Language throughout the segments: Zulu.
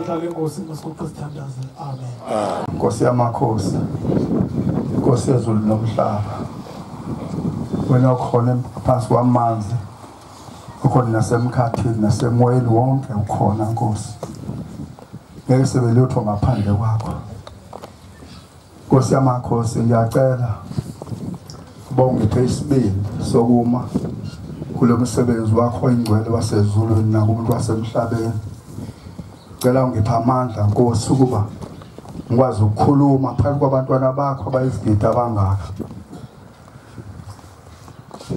Ngebandla lenkosi masiguqe sithandaze. Amen. Nkosi yamakhosi, Nkosi yezulu nomhlaba, wena okhona phansi kwamanzi, ukhona nasemkhathini nasemoyeni wonke ukhona Nkosi. Ngeke sibe lutho ngaphandle kwakho. Nkosi yamakhosi, ngiyacela uba ungiphe isibindi sokuma kulo msebenzi wakho oyingcwele wasezulwini nakumuntu wasemhlabeni. Cela ungiphe amandla Nkosi ukuba ngikwazi ukukhuluma phakathi kwabantwana bakho abayizigidi abangaka.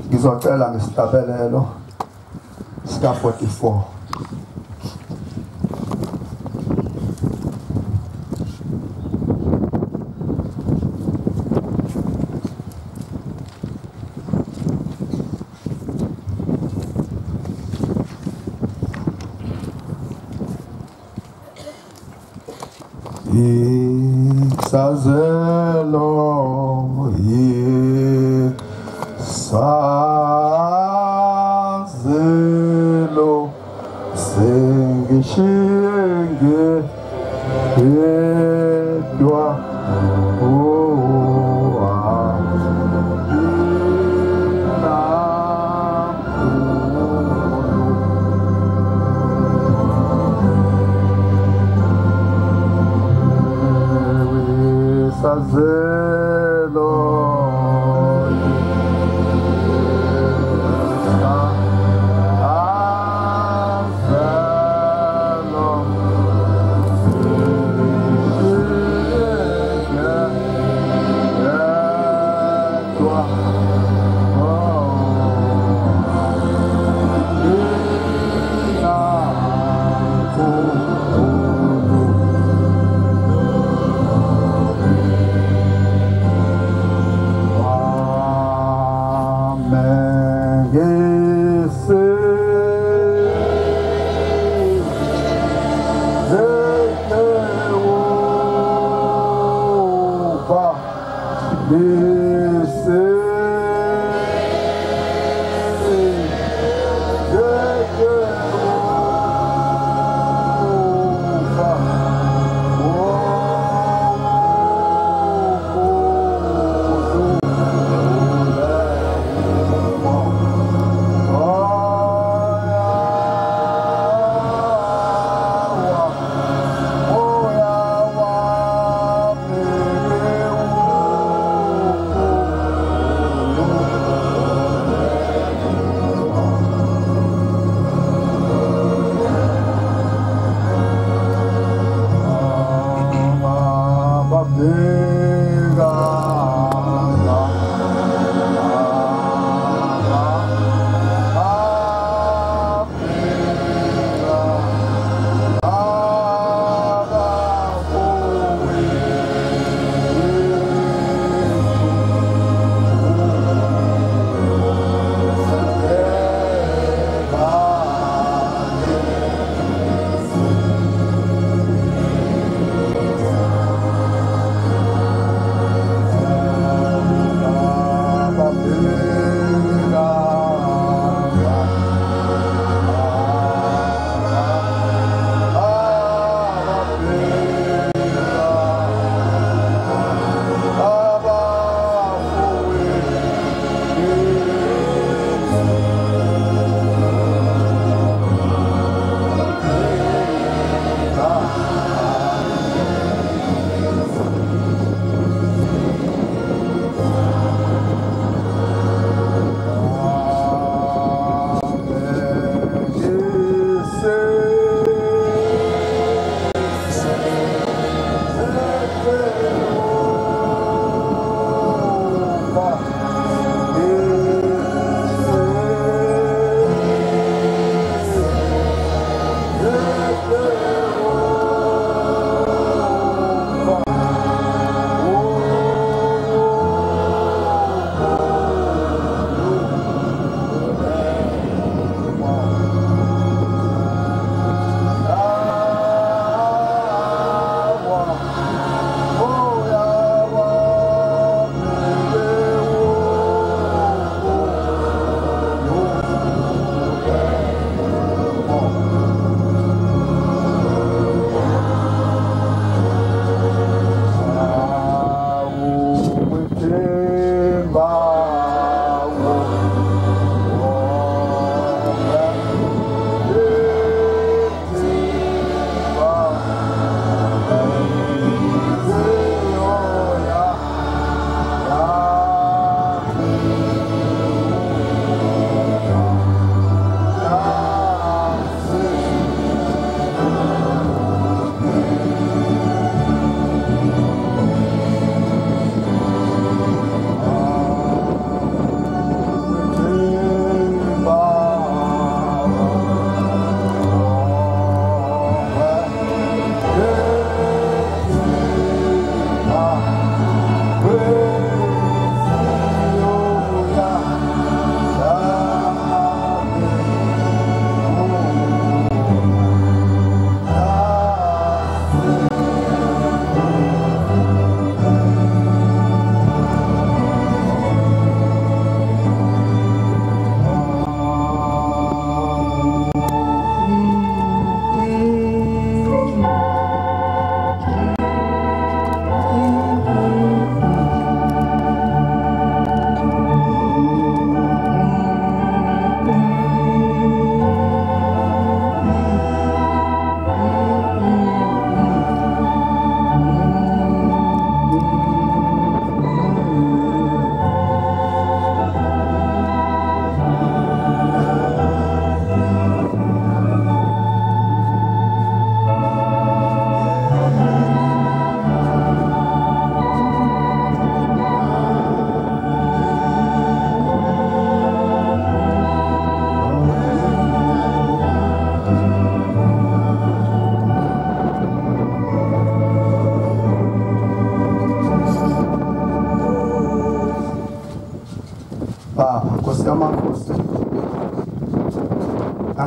Ngizocela ngesihlabelelo sika 44. Isazelo, isazelo, sengishinge yedwa, Isazelo, isazelo,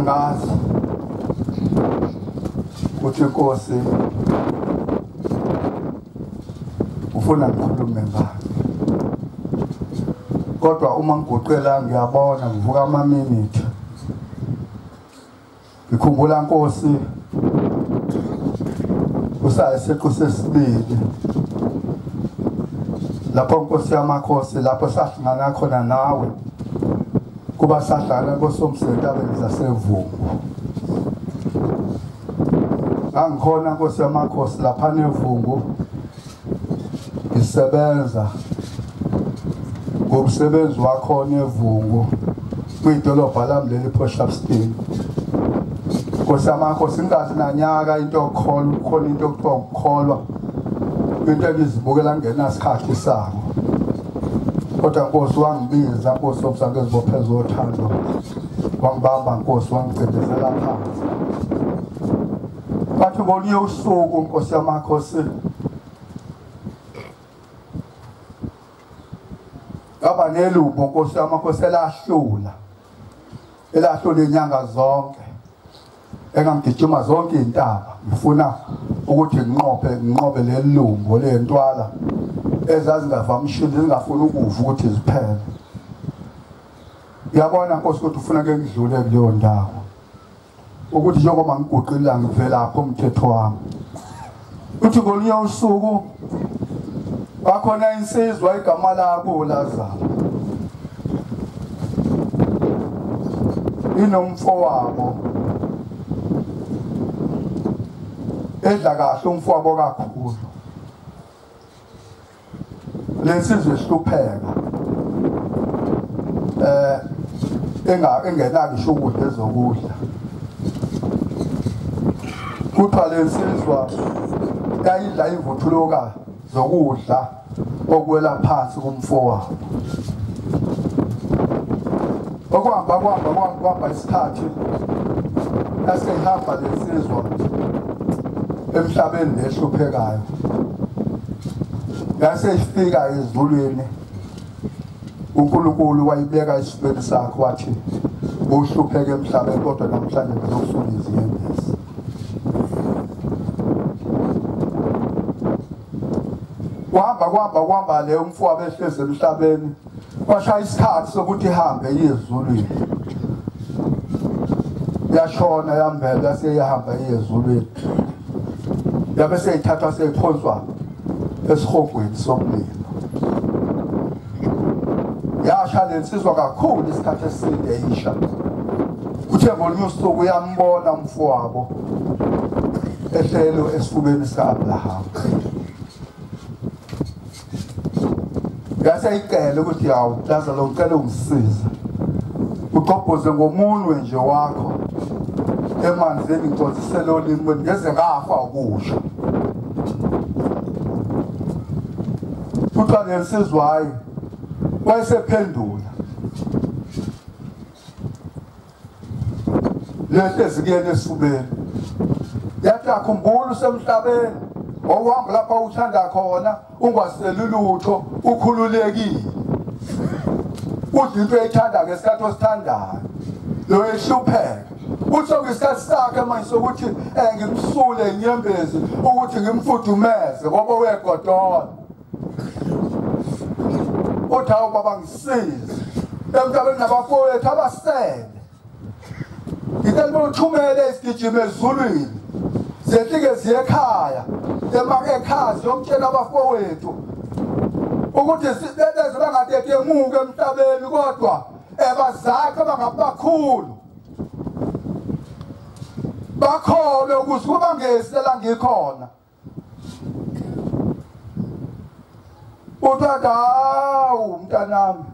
Angazi ukuthi inkosi ufuna ngikhulume ngani, kodwa uma ngiguqela ngiyabona ngivuka ama-minute ngikhumbula Nkosi usayisiqu sesibili lapho Nkosi yamakhosi lapho sahlangana khona nawe kuba sahlangana Nkosi omsentabeni zaseVungu. Angikhona Nkosi yamakhosi lapha neVungu ngisebenza ngomsebenzi wakhona eVungu kwidolobha lami leli Port Shepstone. Nkosi yamakhosi ngingazi nanyaka into yokukholwa, kukhona into okuthiwa ukukholwa, into engizibukela ngenasikhathi sako. Kodwa Nkosi wangibiza Nkosi omsange ezibophe zothando, wangibamba Nkosi wangicindezela phansi. Bathi ngolunye usuku Nkosi yamakhosi ngaba nelumbo Nkosi yamakhosi elahlula inyanga zonke, engangigijima zonke iy'ntaba ngifuna ukuthi nginqobe leli lumbo ley'ntwala ezazingavamishile zingafuni ukuva ukuthi ziphele. Ngiyabona Nkosi ukuthi ufuna ke ngidlule kuleyo ndawo, ukuthi njengoba ngiguqile ngivelapho umthetho wami. Uthi ngolunye usuku bakhona insizwa igama lakho Lazaro inomfowabo edla kahle umfowabo kakhulu. Lensizwe ihlupheka engenako isho ukudla ezokudla. Kuthiwa lensizwa yayidla ivuthuluka zokudla okwela phansi kumfowabo. Okuhamba kuhamba isikhathi yasehamba lensizwa emhlabeni lehluphekayo, yasefika ezulwini. uNkulunkulu wayibeka esifubeni sakhe wathi uhlupheke emhlabeni kodwa namhlanje ngizokusula izinyembezi. Kuhamba le umfowabo ehlezi emhlabeni, kwashaya isikhathi sokuthi ihambe iye ezulwini. Yashona yambela yaseyahamba iye ezulwini, yabe seyithathwa seyiphonswa esihogweni somlilo. Yasha lensizwa kakhulu isikhathi eside isha. Kuthe ngolunye usuku uyambona umfowabo ehlelo esifubeni sika-Abraham. Yaseyicela ukuthi yawu Lazaro ngicela ungisize, uqobhoze ngomunwe nje wakho emanzini ngiconsisele olimweni ngeze ngafa ukusha. Kuthiwa lensizwa hayi wayesephendula lehlezi kuyena esifubeni, yathi akhumbula usemhlabeni owuhamba lapha uthanda khona ungaseli lutho ukhululekile, udla into oyithanda ngesikhathi osithandayo, lo ehlupheka. Uthi isikhathi sakhe manje sokuthi ngimsule inyembezi ukuthi ngimfudumeze ngoba uyagodola. Uthi hawu baba ngisize emhlabeni nabafowethu abasele, ngicela uthumele isigijimi ezulwini zehlike ziye ekhaya, ekhaya ziyomtshela abafowethu ukuthi beze bangatetemuki emhlabeni kodwa ebazakhe bangabakhulu bakholwe ukuze kuba ngesela ngikhona. Uthi hawu mntanami,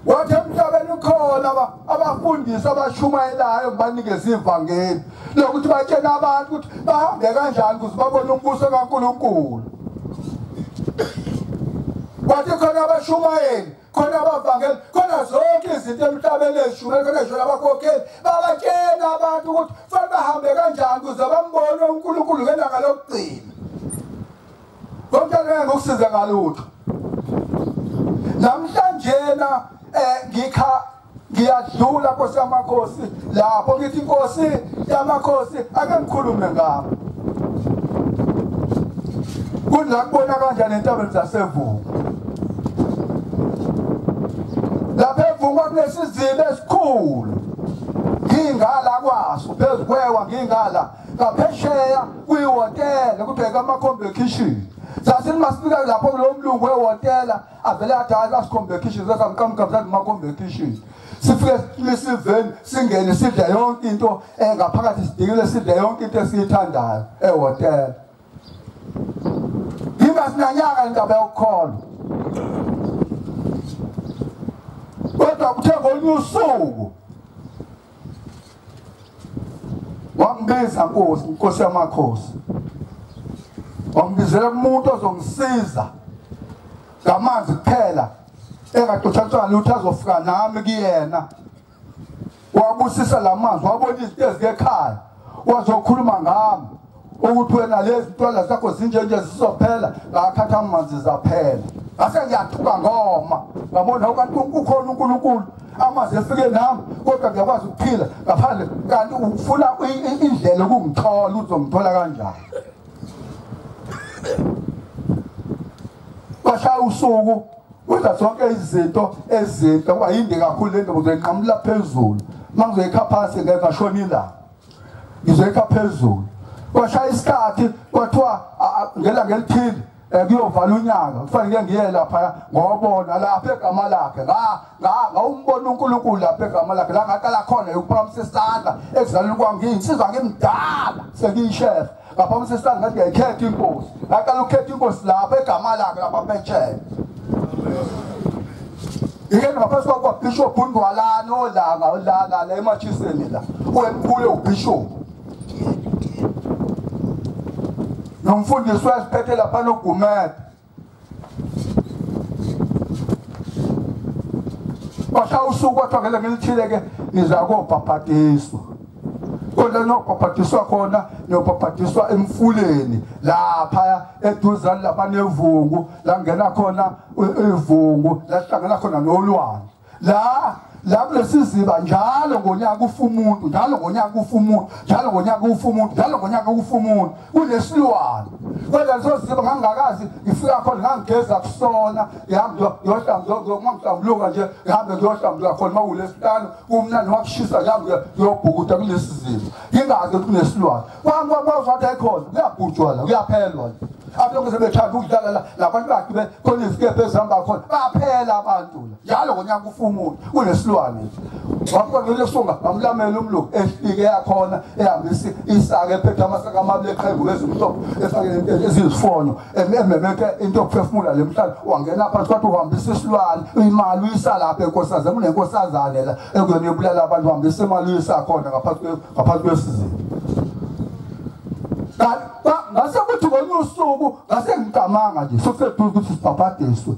wathi emhlabeni ukhona abafundisi abashumayelayo banikeze ivangeli lokuthi batshele abantu ukuthi bahambe kanjani ukuze babone umbuso kaNkulunkulu. Wathi khona abashumayeli, khona abavangeli, khona zonke izinto emhlabeni ezishumayela, khona ngisho abakhokheli babatshela abantu ukuthi kufanele bahambe kanjani ukuze bambone uNkulunkulu ngelanga lokugcina. Konke ngeke ngikusize ngalutho. Namhlanje na Ngiyadlula Nkosi yamakhosi lapho ngithi Nkosi yamakhosi ake ngikhulume ngami. Kudla kubona kanjani entabeni zaseVungu. Lapha eVungu kunesiziba esikhulu. Ngingala kwaso phezu kwewa ngingala ngaphesheya kuyihotela kuthiwa amakhombe kitchen. Sasithi masifika lapho kulo mlungu wehotela avele athi hayi asikhombe kitchen sasamqamqam amakhombe kitchen. Sifike lisiveni singene sidle yonke into engaphakathi sidikile sidle yonke into esiyithandayo ehotela. Ngingasinanyaka indaba yokukholwa. Kodwa kuthe ngolunye usuku wangibiza Nkosi, Nkosi yamakhosi. Wangibizela umuntu ozongisiza ngamanzi kuphela engaxotshaniswa lutho azofika nami kuyena. Wabusisa lamanzi, wabona izinto ezikekhaya, wazokhuluma ngami ukuthi wena lezi ntwala zakho zinje nje zizophela. Ngakhatha amanzi zaphela. Ngase ngiyathuka ngoma ngabona kanti ukhona uNkulunkulu amanzi efike nami kodwa ngiyakwazi ukuphila ngaphandle. Kanti ufuna indlela ukungithola, uzongithola kanjani? Kwashaya usuku wenza zonke izinto ezinhle kuba yinde kakhulu lento ngizoyinqamula phezulu. Mangizoyikha phansi ngeke ngashona ilanga, ngizoyikha phezulu. Kwashaya isikhathi kwathiwa ngelanga elithile kuyovala unyaka kufanele ngiye lapha ngobona lapha egama lakhe. Ngawumbona uNkulunkulu lapha egama lakhe la ngaqala khona ukuphakamisa isandla ekuzaleni kwami ngiyinsizwa ngimdala sengiyishefa. Ngaphakamisa isandla ngathi ngiyayikhetha inkosi. Ngaqala ukukhetha inkosi lapha egama lakhe lapha phetsheya. Ngike ngaphansi kwaBishop uNdwalane olanga olala la eMachiseni la wemkhulu uBishop nomfundisi wesiphethe lapha noGumede. Kwashaya usuku kwathiwa ngelanga elithile ke niza kobhabhadiswa. Kodwa nobhabhadiswa khona niyobhabhadiswa emfuleni lapha eduzane lapha nevungu la ngena khona ivungu la hlangana khona nolwandle. La kulesiziba njalo ngonyaka ufa umuntu, njalo ngonyaka ufa umuntu, njalo ngonyaka ufa umuntu, njalo ngonyaka ufa umuntu. Kunesilwane. Kodwa leso siziba ngangakazi ngifika khona ngangigeza kusona, ngihambe ngiyohlambuluka nje, ngihambe ngiyohlambuluka khona makulesihlanu kumnandi wakushisa ngihambe ngiyobhukuda kulesi siziba. Ngingazi ukuthi kunesilwane. Kwami kwathi ayikhona, kuyabhujwa la, kuyaphelwa. Abantu sebethanda ukudlala la labantu bakhe khona izikephe ezihamba khona baphela abantu la. Njalo ngonyaka ufa umuntu kunesilwane. Wakhona lesunga ngamlamela umlungu ehlike yakhona ehambisa isaka ephethe amasaka amabili eqhengu ezimhlophe efake ezizifonyo ememeke into yokuphefumula lemhlalo. Wangena phansi kwathi uhambisa isilwane imali uyisa lapha enkosazane kunenkosazane la ekuyona ebulala abantu uhambisa imali uyisa khona ngaphansi kwesiziba. Ngase kuthi ngolunye usuku ngase ngicamanga nje sokuseduze ukuthi sibhabhadiswe.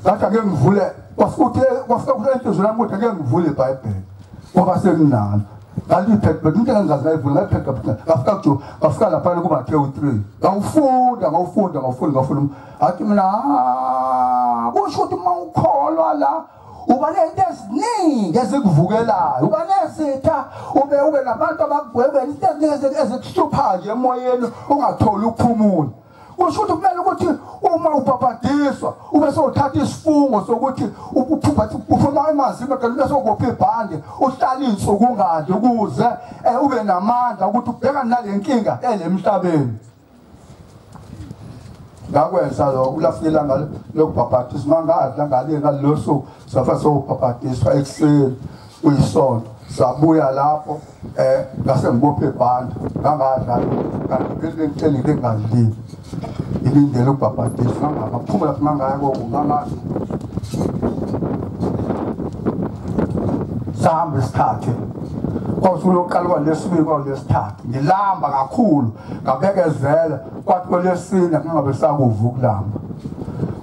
Ngathi ake ngivule kwafika kule enhliziyweni yami ukuthi ake ngivule iBhayibheli ngoba senginalo. Ngaliphethe into engingazi ngayivula ngayiphethe ngafika kuJob ngafika lapha kuMathewu 3 ngawufunda ngawufunda ngawufunda ngawufunda. Athi mina kusho ukuthi uma ukholwa la uba nento eziningi ezikuvukelayo, uba nezitha, ube nabantu abakugwebela, izinto eziningi ezikuhluphayo nje emoyeni ungatholi ukuphumula. Kusho ukuthi kumele ukuthi uma ubhabhadiswa ube sewuthatha isifungo sokuthi uphuma emanzini kanti bese ubopha ibhande uhlale insuku ungadli ukuze ube namandla ukuthi ubhekane nale nkinga elemhlabeni. Ngakwenza lokho kulafika ilanga lokubhabhadiswa ngangadla ngale ngalelo suku safa sowubhabhadiswa ekuseni kuyisonto. Sabuya lapho ngase ngibophe ibhande ngangadla kanti ngicela into engadlile ilindele ukubhabhadiswa. Ngaphuma lapho ngangaya kokungangazi sahamba isikhathi kwasuku lokuqala kwalesibili kwalesithathu ngilamba kakhulu ngabekezela. Kwathi kwelesine ngingabe sakuva ukulamba,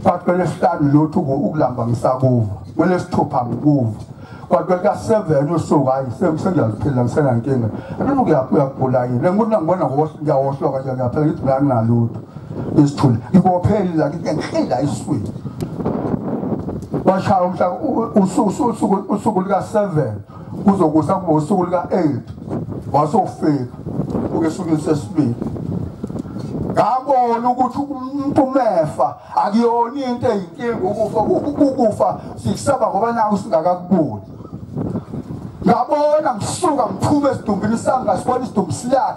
kwathi kwelesihlanu lutho ukulamba ngisakuva, kwelesithupha ngikuva, kwathi kwelika-7 usuku hayi sengiyaziphila ngisenankinga. Abantu uyagula yini ngikuthi ngibona ngiyawohloka nje ngiyaphela ngithi mina anginalutho isithule ngibopheli la ngithi ngihlela iswini. Washaya umhla usuku lika 7 kuzokusa kube usuku lika 8 wasofika ukesukwini sesibili. Ngabona ukuthi umuntu umefa akuyona into eyinkinga ukufa, ukufa sikusaba ngoba naku singakakuboni. Ngabona ngisuka ngiphume esidumbini sami ngasibona isidumbu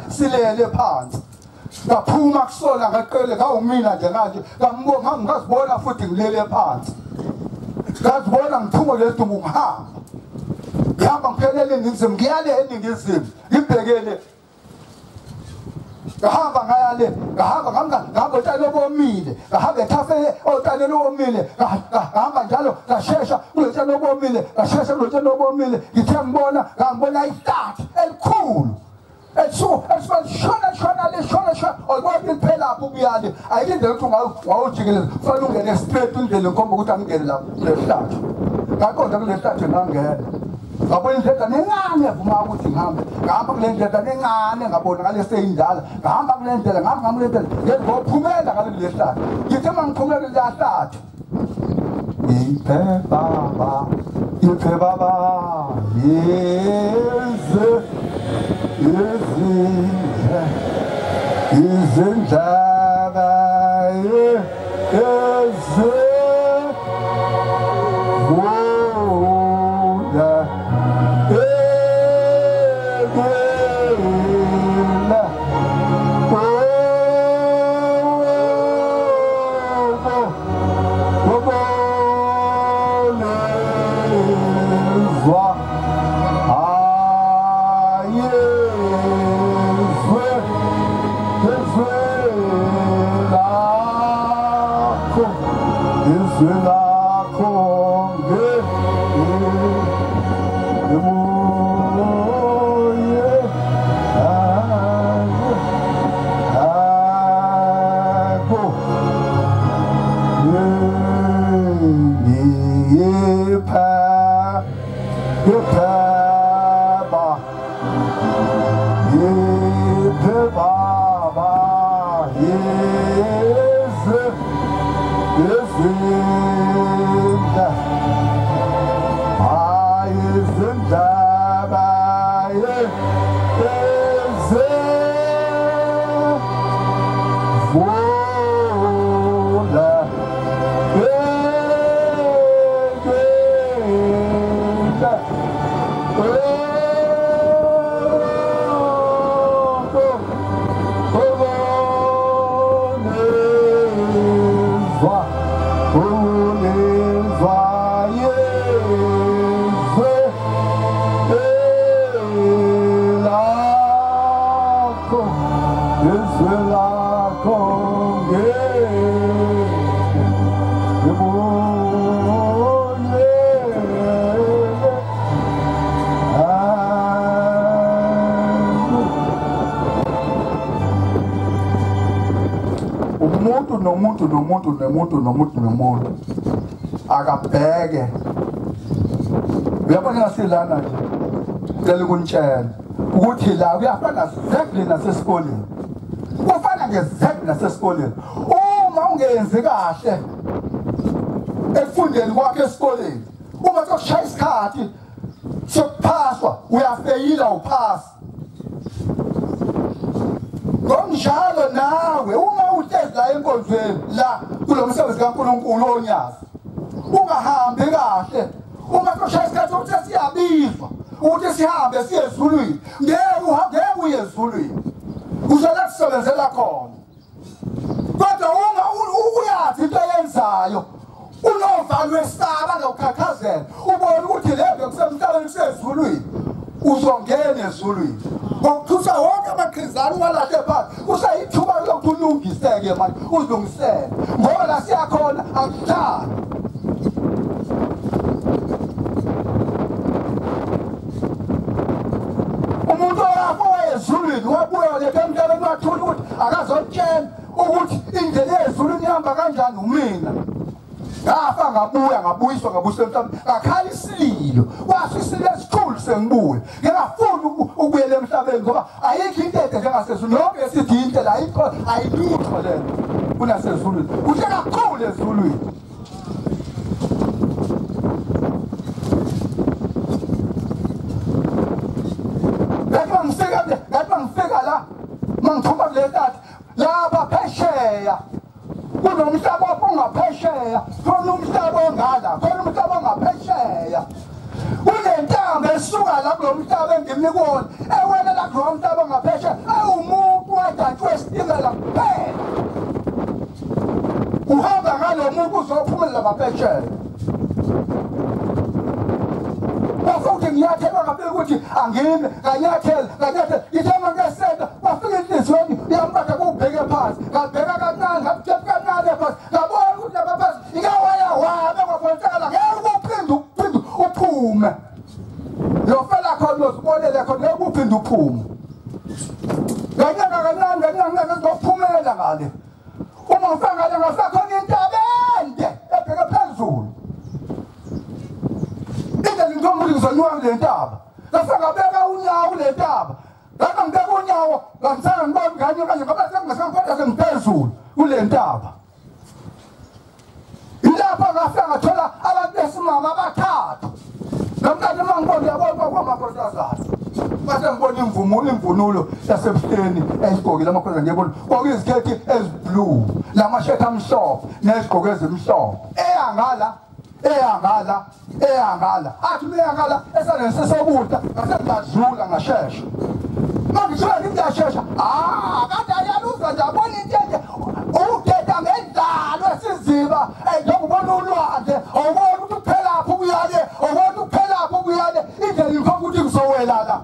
silele phansi. Ngaphuma kusona ngaqele ngawumina nje manje ngambona ngazibona futhi ngilele phansi. Ngazibona ngiphuma lesidumbu ngihamba. Ngihamba ngiphelele eNingizimu ngiyale eNingizimu ngibhekele. Ngahamba ngayale ngahamba ngihamba otshani obomile ngahamba ethafeni otshani obomile ngahamba njalo ngashesha kulotshani obomile ngashesha kulotshani obomile ngithe ngibona ngangibona ihlathi elikhulu shona olibona liphela lapho ukuyale ayilindele ukuthi ungawujikeleza kufanele ungene straight indlela ngikhomba ukuthi angingene lapho kulehlathi. Ngaqonda kulehlathi ngangena ngabona indlela encane evuma ukuthi ngihambe ngahamba kule ndlela encane ngabona ngale seyindala ngahamba kule ndlela ngahamba kule ndlela ngizophumela ngale lehlathi. Ngithe mangiphumela kule hlathi iphe baba iphe baba yeze izindle izindaba yeze Nomuntu akabheke. Uyabona silana nje ngicela ukunitshela ukuthi la kuyafana exactly nasesikoleni, kufana nge-exactly nasesikoleni. Uma ungenzi kahle ekufundeni kwakho esikoleni, uma sokushaya isikhathi sokuphaswa uyafeyila uphasa. Ngokunjalo nawe uma uhlezi la enkonzweni la kulo msebenzi kaNkulunkulu onyazi ungahambi kahle, uma sokushaya isikhathi sokuthi siyabizwa ukuthi sihambe siye ezulwini, ngeke uye ezulwini, uzola kusebenzela khona. Kodwa uma uyazi into ayenzayo unovalo lwesaba ngokukhakhazela, ubone ukuthi le nto kusemhlabeni kusezulwini, uzongena ezulwini ngokuthutha wonke amaqhizana uwalahle phansi. Usayithuba lokuthi ulungiseke manje, uzilungisele ngoba la siyakhona akuhlali. Umuntu owafa wayezulwini wabuya letha emhlabeni wathula ukuthi akazotshela ukuthi indlela yezulwini ihamba kanjani. Umina ngafa ngabuya ngabuyiswa ngabuyiswa emhlabeni, ngakhala isililo, kwasho isililo esikhulu sengibuya. Ngingafuni ukubuyela emhlabeni ngoba ayikho into ede njengasezulwini. Yonke esithi into la ayikho, ayilutho lento kunasezulwini. Kuhle kakhulu ezulwini. Lapha phesheya kunomhlaba ongaphesheya, khona umhlaba ongala, khona umhlaba ongaphesheya. Kunentambo esuka la kulo mhlaba engimnikona ewelela kulo mhlaba ongaphesheya, ewumuntu wadantshwe esitimela kuphela. Uhamba ngalo muntu uzophumelela ngaphesheya. Futhi ngiyathela ngafika ukuthi angime, nganyathela, nganyathela, ngithe mangesenda kwafika enhliziyweni yambatha kubheke phansi, ngabheka kancane, ngabheka kancane phansi, ngabona ukuthi lapha phansi ingawaya wabe kwaphonsakala ngeke uphinde uphinde uphume. Lofela khona uzibolele khona ngeke uphinde uphume. Nganyaka kancane kancane ngizophumela ngale. Uma ngifika ngale ngasakhona intaba ende ebheke phezulu. Indlela intombi ngizonyuka kule ntaba. Ngase ngabeka unyawo kule ntaba. Ngase ngibeka unyawo, ngisanga ngibona nganye kanje ngoba sengingasangikodwa sengiphezulu kule ntaba. Ilapha ngase ngathola abantu besimama abathathu. Nomntana uma ngibona uyabona kwamakhosikazi. Ngase ngibona imvunulo imvunulo yasebuhleni ezigqokile amakhosikazi ngiyabona kwakuyiziketi eziblue, lamashethi amhlophe nezigqoko ezimhlophe. Eya ngala eyangala eyangala athi meyangala esandleni sesokudla ngase ngiyadlula ngashesha. Mangithiwa ngiyashesha, ah kade ayaluza nje abona into enje udeda ngendlalo esiziba njengoba ubona ulwandle awubona ukuthi kuphelaphi ukuyale, awubona ukuthi kuphelaphi ukuyale, indlela inkhomba ukuthi ngizowela la.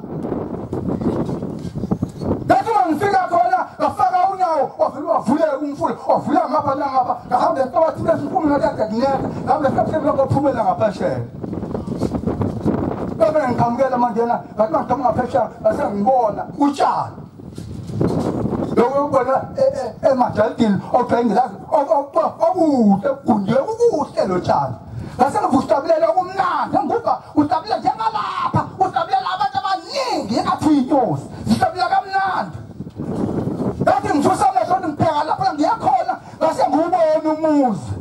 Ngathi ngifika khona ngafaka unyawo wavula wavuleka umfula wavula ngapha nangapha ngahamba esihlabathini esikhulu ngathi ade kunetha ngahamba esihlabathini ngaphumela ngaphesheya. Bese ngiqhamukela manje ngathi mangiqhamuka ngaphesheya ngase ngibona utshani lokho ubona emajalidini ogcengelazi okuhle kugundiwe kukuhle lo tshani. Ngase ngivuhlabulela okumnandi ngikuva uhlabulela njengalapha uhlabulela abantu abaningi engathi inyosi zihlabulela kamnandi. Ngathi ngithusa amehlo ngibheka lapha ngiyakhona ngase ngiwubona umuzi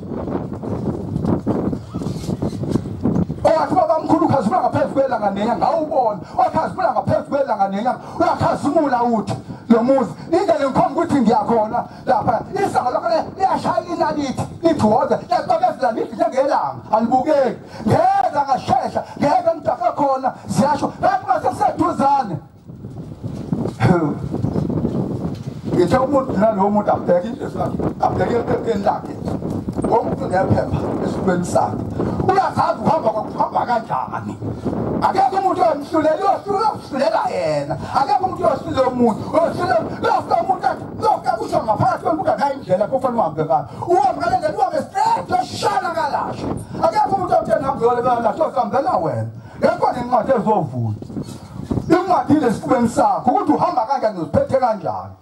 owathi babamkhulu ukhazimula ngaphezu kwelanga nenyanga, ngawubona okhazimula ngaphezu kwelanga nenyanga uyakhazimula uthi lo muzi indlela ngikhomba ukuthi ngiyakhona lapha isango lakho liyashaya inalithi lithi woza liyacwebezela lithi njengelanga alibukeki. Ngeza ngashesha ngeke ngidake khona ziyasho lapho ngaseseduzane. Ngithe umuntu nalowo muntu abheke into yakhe abheke ephepheni lakhe wonke umuntu unephepha esifubeni sakhe uyazazi uhamba kwakuhamba kanjani. Akekho umuntu oyomhlulela uyohlulela yena, akekho umuntu oyohlulela umuntu uyohlulela umuntu athi lokhu akusho ngaphakathi kwemuntu akayi indlela kufanele uhambe ngayo uhambe ngale ndlela uhambe straight uyoshana kalasho. Akekho umuntu othi hambe kalasho uzihambela wena. Ngekho nencwadi ezovula incwadi lesifubeni sakho ukuthi uhamba kanjani uziphethe kanjani.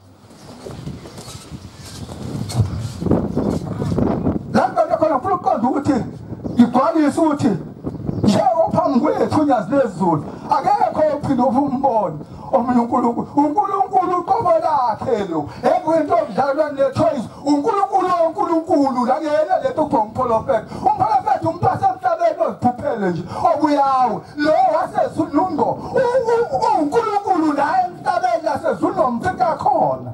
Lapho khona ufuna ukuqonda ukuthi ngigcwalise ukuthi njengoba phambi kwethu unyazi lezulu akekho ophinde umbone omunye uNkulunkulu. uNkulunkulu uqobo lakhe lo ekuyinto okudlalwa ne-choice uNkulunkulu oNkulunkulu la kuyena lento kuthiwa umprofethi. Umprofethi umuntu wasemhlabeni oziphuphele nje obuyawe lo wasezulwini ngo uNkulunkulu la emhlabeni lasezulwini omfika khona.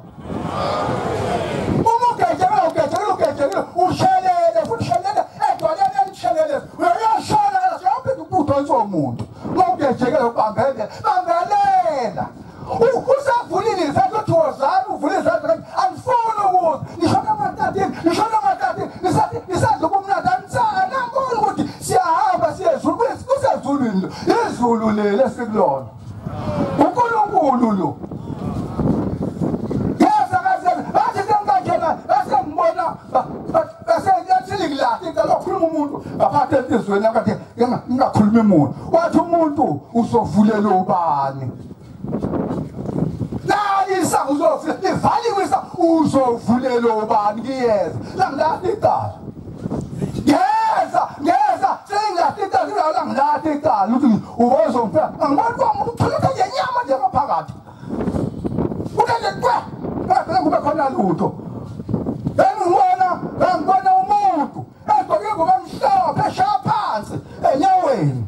Uma ugejekile ugejekile ugejekile ushelele futhi ushelele edwaleni elishelele uyashona uyaphinda ukudonsa umuntu. Uma ugejekile ubambele bambelela usavulile izandla uthi wozani uvule izandla angifuni ukuza nishona amathatini nishona amathatini nisadla ubumnandi anisangiboni ukuthi siyahamba siye ezulwini kusezulwini izulu leli esikulona uNkulunkulu lo. Ngaphatha enhliziyweni ngathi ngingakhulumi umuntu wathi umuntu uzovulela ubani nani isango uzovula livaliwe isango uzovulela ubani ngiyeza langilahla icala ngeza ngeza sengilahla icala langilahla icala ukuthi ubozongifika angiboni kwami ukuthuleka ngenyama nje ngaphakathi uthe kwe ngaphela kube khona lutho. Bengibona ngibona umuntu egqoke ingubo emhlophe eshaya phansi enyaweni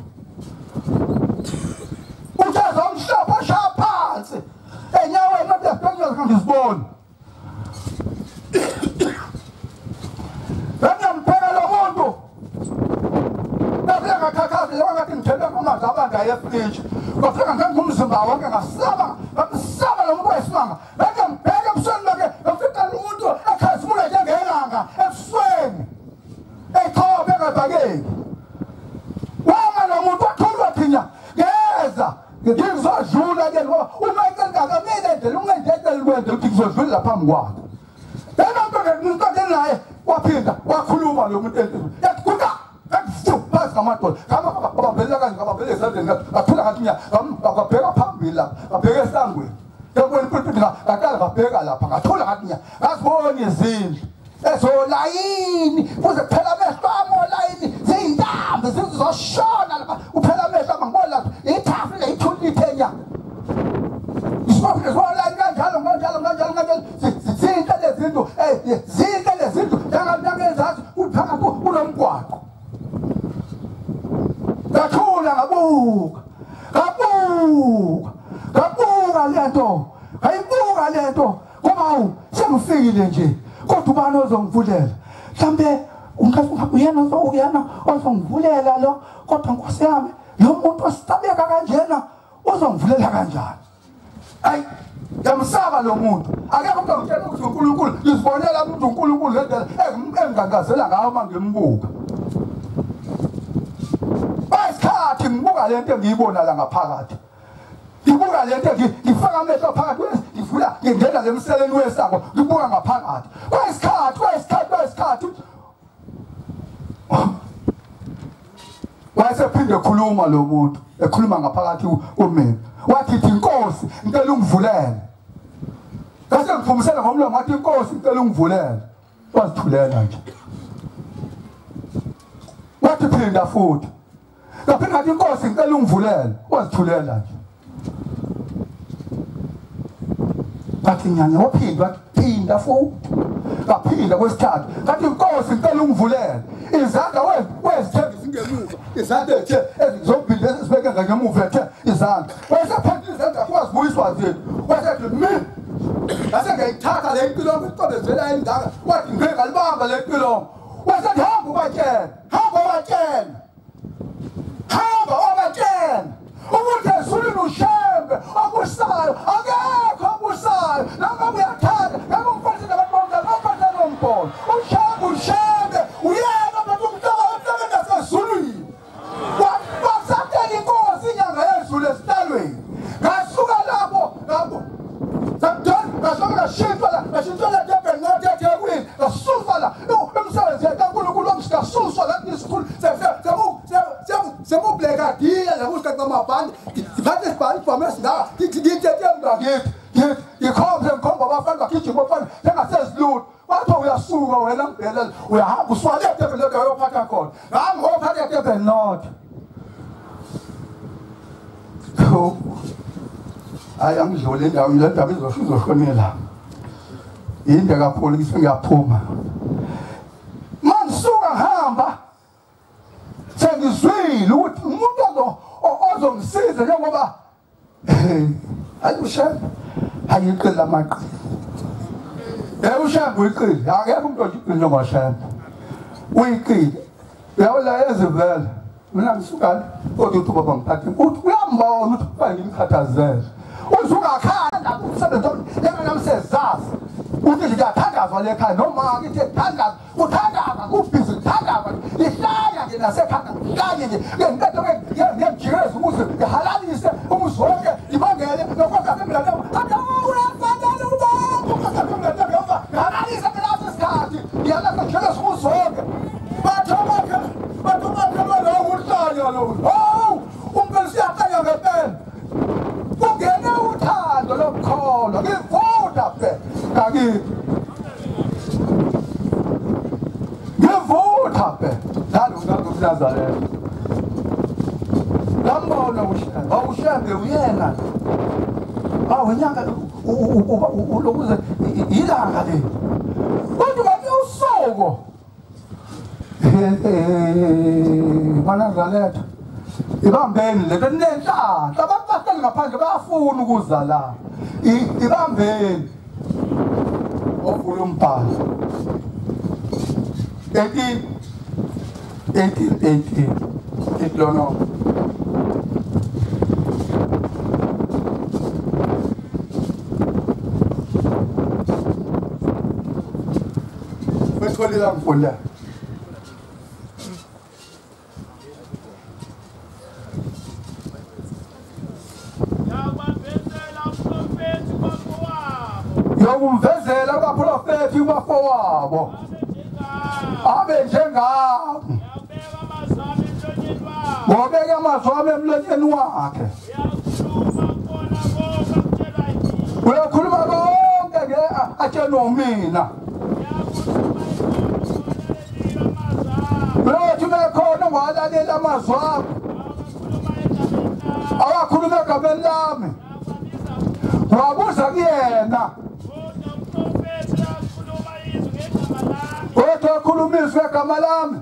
uthe omhlophe eshaya phansi enyaweni kodwa ngizibona efridge. Kwafika ngangumzimba wonke ngasaba, ngamsaba lo muntu wesimanga. Ngangibheka ebusweni bakhe, ngafika umuntu ekhazimula njengelanga ebusweni. Eqhobe ngabhakeki. Wama lo muntu wathulwa thinya. Ngeza ngizodlula ke ngoba uma ecela nje ungenzele kwenze ukuthi ngizodlula phambi kwakhe. Lena nto ke naye waphinda wakhuluma lo muntu yathi kuka ngathi ngamadoda ngababhela kanje ngababhela ezandleni ngathula ngathi ngabheka phambili lapha ngabheka esangweni yabona ipulpiti ngaqala ngabheka lapha ngathula ngathi ngazibona izindlu ezolayini kuze kuphela amehlo ami olayini ziyintambo zizoshona lapha kuphela amehlo ami ngibona lapha itafula ithuli ithenya isibona kanjalo kanjalo kanjalo kanjalo zinhle lezinto zinhle lezinto njengazazi uphakathi kunomgwaqo. Ngathula ngabuka ngabuka ngabuka lento ngayibuka lento ngoba awu sengifikile nje kodwa ubani ozongivulela mhlambe uyena uyena ozongivulela lo kodwa Nkosi yami lo muntu osabeka kanjena uzongivulela kanjani? Ayi ngiyamsaba lo muntu. Akekho umuntu ongitshela ukuthi uNkulunkulu ngizibonela umuntu uNkulunkulu ngendlela engangazela ngayo uma ngimbuka. Isikhathi ngibuka lento engiyibona la ngaphakathi. Ngibuka lento ngifaka amehlo phakathi ngivula ngingena lemseleni wesango ngibuka ngaphakathi. Kwesikhathi kwesikhathi kwesikhathi wayesephinde ekhuluma lo muntu ekhuluma ngaphakathi kumina. Wathi inkosi ngicela ungivulele. Ngase ngiphumisela ngomlomo wathi inkosi ngicela ungivulele. Wazithulela nje. Wathi phinda futhi. Ngaphinda ngathi inkosi ngicela ungivulele. Wazithulela nje. Ngathi nyanya waphinda wathi phinda futhi. Ngaphinda kwesithathu. Ngathi inkosi ngicela ungivulele. Izandla wezithembisa ngemuva. Izandla ethe ezizobhili ezibeke ngemuva ethe izandla. Wayesephethe izandla wazibuyiswa zethu. Wasethi mina ngase ngiyithatha le mpilongo icobezela endaka. Wathi ngeke ngalibamba le mpilongo. Wasethi hamba ubatshele. Hamba ubatshele. Hamba ubatshele. Ukuthi ezulwini uShembe obusayo akekho obusayo noma uyathanda ngabe umfundisi nabantu bonke abaphatha lombhono uShembe uShembe uyena abantu umhlaba emhlabeni nasezulwini. Wasatela inkosi inyanga yezulu esihlalweni. Ngasuka lapho ngabo ngasuka ngashintshwa la ngashintshwa la Durban North eThekwini ngasuswa la umsebenzi kaNkulunkulu wamsikasuswa la isikhulu sekublekadiya la kusicaca amabhande ngiphathe isibhali ibhamu esingaka ngithethe ngakithi ngikhombe ngikhomba abafana bagijima abafana sengasezilutho. Wathi uyasuka wena mbhelela uyahamba uswale eDurban North uyophatha khona. Ngami ngophatha eDurban North. Hayi angidlule indawo le ndaba izoshonela. Yinde kakhulu ngithi ngiyaphuma. Mangisuka ngihamba sengizwile ukuthi umuntu ozongisiza njengoba hayi uShembe hayi iqili amaqili. uShembe uyiqili akekho umuntu oyiqili njengoShembe. Uyiqili uyawula ezivela mina ngisuka kodwa uthi baba ngiphathe uthi uyambona ukuthi kufanele ngimkhathazele. Usukakhanda umsebenzi lena namsezazi uthi ngiyathandazwa lekhaya noma ngithi thandaza uthandaza kubhizi uthandaza ihlaya nje nasekhanda ngihlanye nje ngentetho ke ngiyajikeleza ukuze ngihalalise umuzi wonke ngibangele nokonke mina athi uyafanele ubaba ukonke mina ngihalalise phela isikhathi ngiyalapha ngijikeleza umuzi wonke batho bakhe batho bakhe lo uhlanya lo oh umpela siyahlanya ngempela kungene uthando lokukholwa ngivutha phela ngakithi ngivutha phela njalo ngakuNazaretha ngambona uShembe uShembe uyena awu inyanga ulokuze ilanga le kodwa ngathi usuku maNazaretha ibambeni lento nenhlanhla abantu bahleli ngaphandle bayafuna ukuza la ibambeni ovula umbhalo 18 18 18 Deuteronomy Betholile ngifunda. Yokumvezela abaprofethi kubafowabo. Abe njengabo. Wabeka amazwi ami emlonyeni wakhe. Uyakhuluma konke ke atshelwa mina. Uyathi mekhona walalela amazwi ami. Awakhuluma egameni lami. Wabuza kuyena. Kodwa akhuluma izwi egama lami.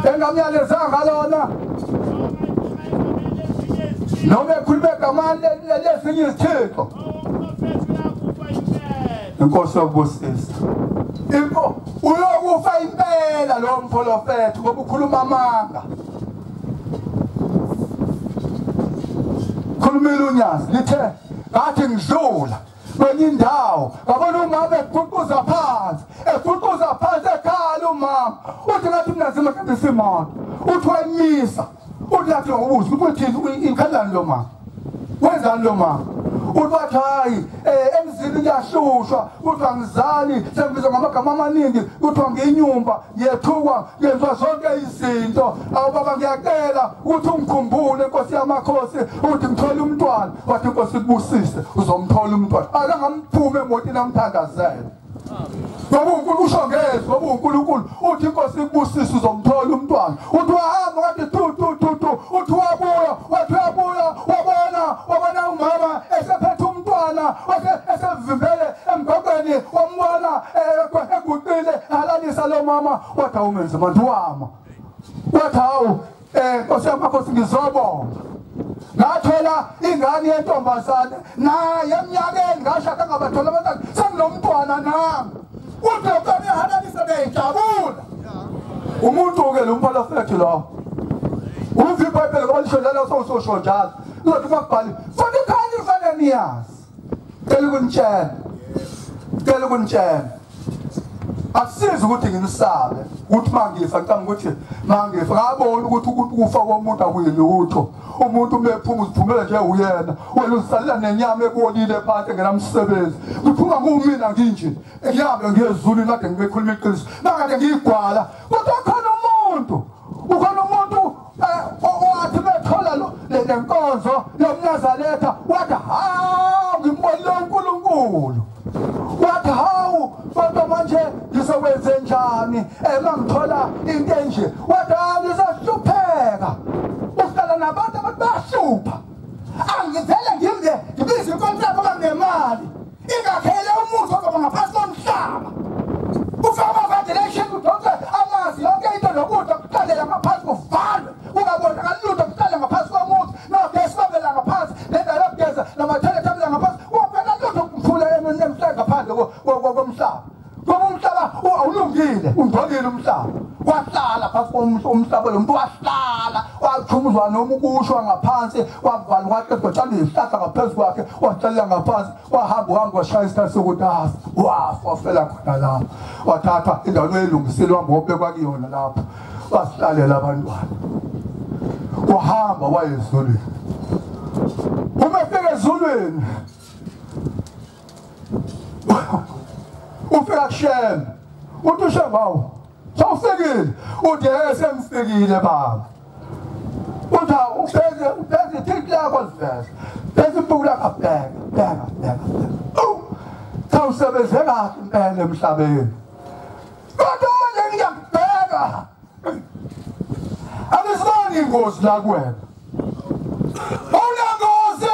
Engamyalezanga lona. Noma ekhuluma egama lezinye izithixo. Inkosi yokubusisa. Uyokufa impela lo mprofethi ngoba ukhuluma amanga. Khulumile uNyazi lithe ngathi ngidlula kwenye indawo ngabona umama eguquza phansi ekhala umama uthi ngathi mina ngimakhandisa imoto uthi wayimisa uthi lathi ubuza ukuthi uthini ikhalani lo mama wenzani lo mama uthi wathi hayi emzini kuyahlushwa uthi angizali sengibizwa ngamagama amaningi kuthiwa ngiyinyumba ngiyethukwa ngenziwa zonke izinto awu baba ngiyacela ukuthi ungikhumbule Nkosi yamakhosi ukuthi ngithole umntwana wathi Nkosi kubusise uzomthola umntwana akangamphume emotini amthandazele ngoba uNkulunkulu usho ngezwi ngoba uNkulunkulu uthi Inkosi ikubusise uzomthola umntwana uthi wahamba wathi tu tu tu tu uthi wabuya wathi uyabuya wabona umama esephethe umntwana esevimbele emgwaqweni wambona eguqile halalisa lo mama wathi awumenzi manje wama wathi hawu Nkosi yamakhosi ngizobonga ngathola ingane yentombazane naye eminyakeni ngashaka ngabathola abantwana senginomntwana nami uthi lokho ehalalisa beyijabula umuntu ke lo mprofethi lo uthi iBhayibheli ngoba lisho njalo sowusosho njalo uzothi makubhali futhi khani kufanele niyazi cela ukunitshela akusizi ukuthi nginisabe ukuthi mangifa ngicabanga ukuthi mangifa ngabona ukuthi ukufa komuntu akuyilutho umuntu umephuma uziphumela nje uyena wena uzisalela nenyama ebolile phansi engenamsebenzi kuphuma kumina nginje ngihambe ngiyezulwini kade ngibekhuluma iqiniso nakade ngiyigwala kodwa khona umuntu ukhona umuntu owathi bethola lo le nkonzo yomNazaretha wathi hawu ngimbonile uNkulunkulu wathi hawu kodwa manje ngizokwenze njani ema ngithola into enje wathi hawu ngizahlupheka uhlala nabantu abantu bayahlupha angivele ngimbe ngibize inkonzo ngoba nginemali ingakhele umuntu ozoba ngaphansi komhlaba ufaka ama-ventilation udonse amanzi yonke into nokudla kuqalela ngaphansi kuvalwe kungabonakali lutho kuqale ngaphansi komuthi nogesi babela ngaphansi nendawo yokugeza namathoyilethi abela ngaphansi kungabonakali lutho kumfula emhlaba ngaphandle komhlaba ngoba umhlaba awulungile ungcolile umhlaba wahlala phansi komhlaba lo muntu wahlala wachumuzwa noma ukushwa ngaphansi wavalwa kwaqedwa kwatshalwa izihlahla ngaphezu kwakhe wahlalela ngaphansi wahamba uhamba washaya isikhathi sokuthi afa wafa wafela khona lapho wathathwa indawo eyilungisile wahamba wobekwa kuyona lapho wasihlalela abantwana wahamba waya ezulwini uma efika ezulwini ufika kuShembe uthi uShembe hawu sawufikile uthi sengifikile baba uthi ubheke ithiki lakho liveza bese ibhuku lakho bheka bheka bheka sawusebenze kahle impela emhlabeni kodwa manje ngiyakubheka angisiboni ingozi la kuwena awunangozi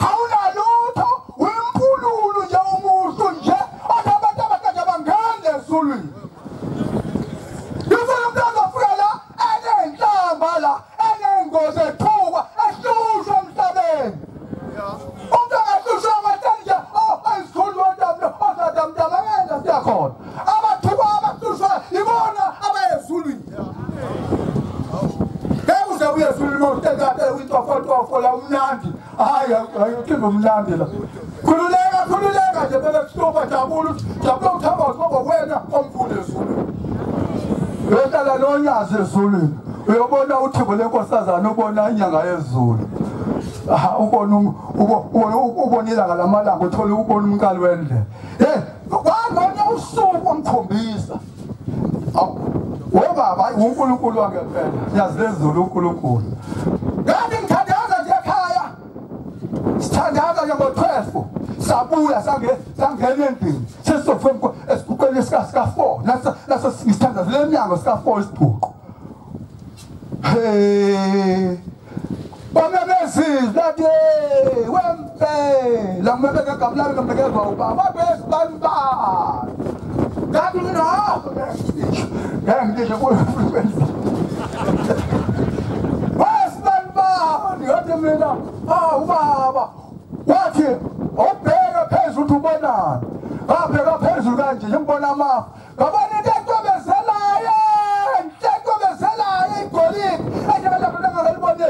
awunalutho wimpululu nje umuntu nje othi abantu abakade bangene ezulwini ngifuna umuntu azofika la enenhlamba la enengozi ethukwa ehlushwa emhlabeni umuntu angahlushwa amatshani nje ayizikhulu osadamdamakela siyakhona abathukwa abahlushwa ibona abayezulwini ngeke uze uye ezulwini uma uhlekade uyintofotofo la umnandi hayi uthimba umnandi la khululeka khululeka nje bebekuhlupha jabula jabula uthandaze ngoba wena omkhulu. nonyazi ezulwini uyobona uthimbo lenkosazana ubona inyanga yezulu ubona ubona ilanga lamalanga uthola ubona umqali wendlela hey kwangona usuku omkhombisa wobaba uNkulunkulu wangempela yazi lezulu uNkulunkulu kanti ngithandaza nje ekhaya sithandaza nje ngo-12 sabuya sangena endlini sesizofika esiguqweni sika 4 naso sithandaza le mnyango sika 4 isiguqo hey bamemezile lathi wempela ngimebeka igama lami ngambekezwa ubaba besibani kanti mina ngeke ngisho kuyo wesibani ngathi mina ubaba wathi ubheka phezulu uthi ubonani ngabheka phezulu kanje ngibona amafu ngabona into ecwebezelayo into ecwebezelayo igolide enjengalapho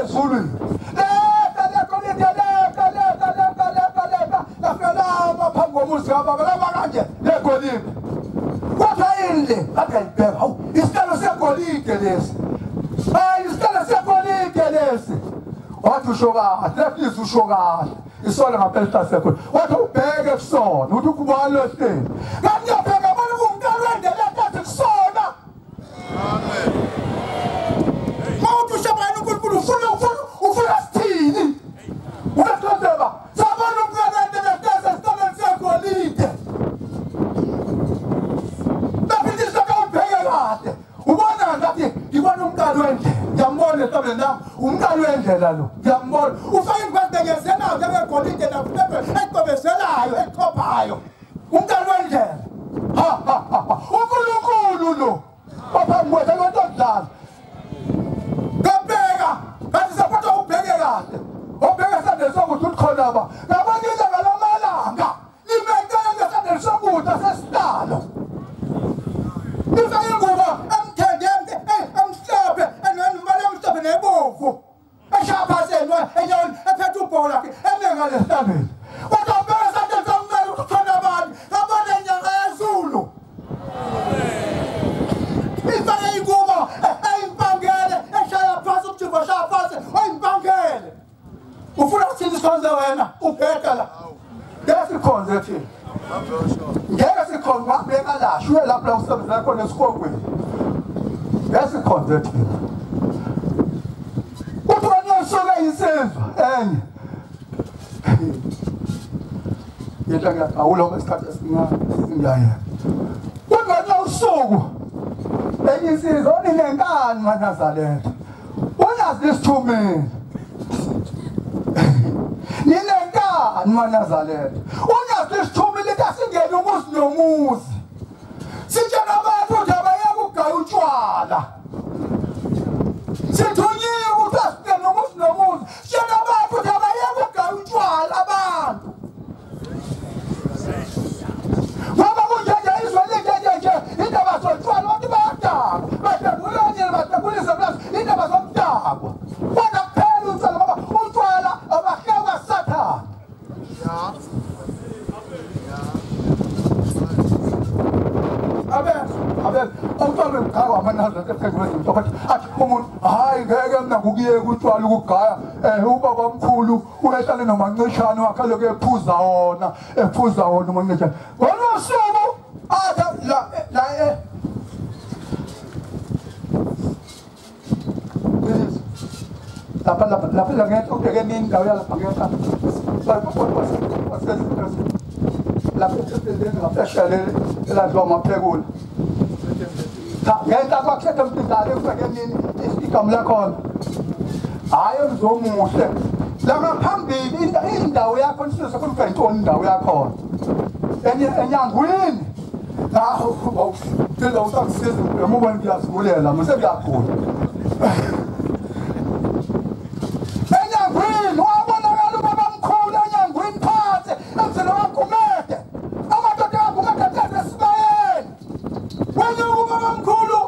ezulwini leta legolide leta leta leta leta leta lafika lama phambi komuzi kababa lama kanje legolide kodwa yini le ngathi ngiyibheka hawu isihlalo segolide lesi hayi isihlalo segolide lesi wathi usho kahle lefisi usho kahle isona ngaphela isihlalo segolide wathi ubheke kusona uthi ukubani lo hleli kanti ngiyabheka bona kungumntwana wendlela ekathi kusona amen ufuna sithini uyathondeba sabona umntwana wendlela esihlalweni segolide baphindisa kawubheke kahle ubona ngathi ngibona umqali wendlela ngiyambona esihlalweni nami umqali wendlela lo ngiyambona ufake ingwazbekezelayo njengegolide nakupepe ecwebezelayo echophayo umqali wendlela ha ha ha uNkulunkulu lo ophambi kwethu abantu odlala ngabheka kanti saphatha ubheke kahle ubheke esandleni sokuthi ukhona ba ngabona ilanga lamalanga limekele esandleni sokudla sesihlalo ifake ingubo emthende emhlophe enombala emhlophe nebomvu eshaya phansi enyaweni ephethe ubhola eme ngale esihlalweni kodwa ubheke esandleni sokumele ukuthi ukhona abantu ngabona inyanga yezulu ifake ingubo eyimpangele eshaya phansi umjimbo oshaya phansi oyimpangele ufuna ukuthini sikhonze wena ubheka la ngeke sikhonze thina ngeke sikhonze wabeka la shuye lapho la usebenzela khona esikhongweni ngeke sikhonze thina uthi wena usuke insizwa enye yetha ngiyaqawula isikhathi esincane singiyayeka uthi wena usuku enye insizwa onenkani maNazaretha unazi lisithumile ninenkani maNazaretha unazi lisithumile ukuthi asingene umuzi nomuzi sitshela abantu ukuthi abayeke ukugaya utshwala sithunyiwe ukuthi asingene umuzi nomuzi sitshela abantu ukuthi abayeke ukugaya utshwala abantu ngoba kunjenje izwe linjenje indaba zotshwala abantu bayadakwa bahlangulanye bahlangulise indaba zomdakwa kodwa kuphela utshwala ngoba utshwala abahlekwa sathane abe utshwala ngigaya amaNazaretha ephezulu kwezinto athi umuntu hayi ngeke mina ngukuyeka utshwala ukugaya ubaba omkhulu uyehlale nomancishane wakhe lokhu ephuza wona umancishane ngolosuku athi la la lapha lapha lapha la ngeke ubheke nini indawo yalapha ngeke lapha ethempelini ngaphesheya eladliwa amaphekula cha ngenta kwakhetha umntindale ubheke nini igama lakhona hayi mzomuhle la ngaphambili indawo yakho nisizwe kuba intoni indawo yakhona enyangwini naho phela usakusiza ngemuva ngiyazigulela mase ngiyagula enyangwini wabonakala ubaba mkhulu enyangwini phansi emzini waGumede amadoda kaGumede ahlezi esibayeni wenyuka ubaba mkhulu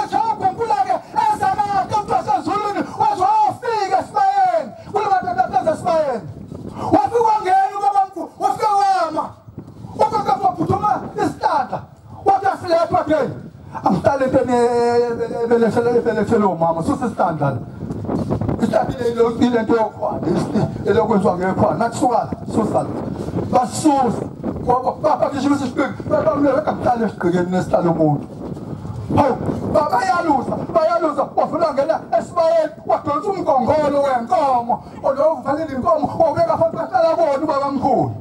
eshaya ugwempulake ezakade umuntu wasezulwini waze wafika esibayeni kule madoda ahlezi esibayeni wafika wangena ubaba mkhulu wafika wama waphuthuma isitandla wathi asilepha ke Angihlale entweni ebelethele umama susa isitandla la. Isitandile ile nto yokhwana elokwenziwa ngekhwana nathi suka susa la. Basusa bapakisha isiqiki babamleka ngihlale esigqikeni nesihlalo umuntu. Hawu bayalusa bayalusa wafuna ngena esibayeni wadonsa umgongolo wenkomo olovalile inkomo wabeka futhi bahlala kubona ubabamkhulu.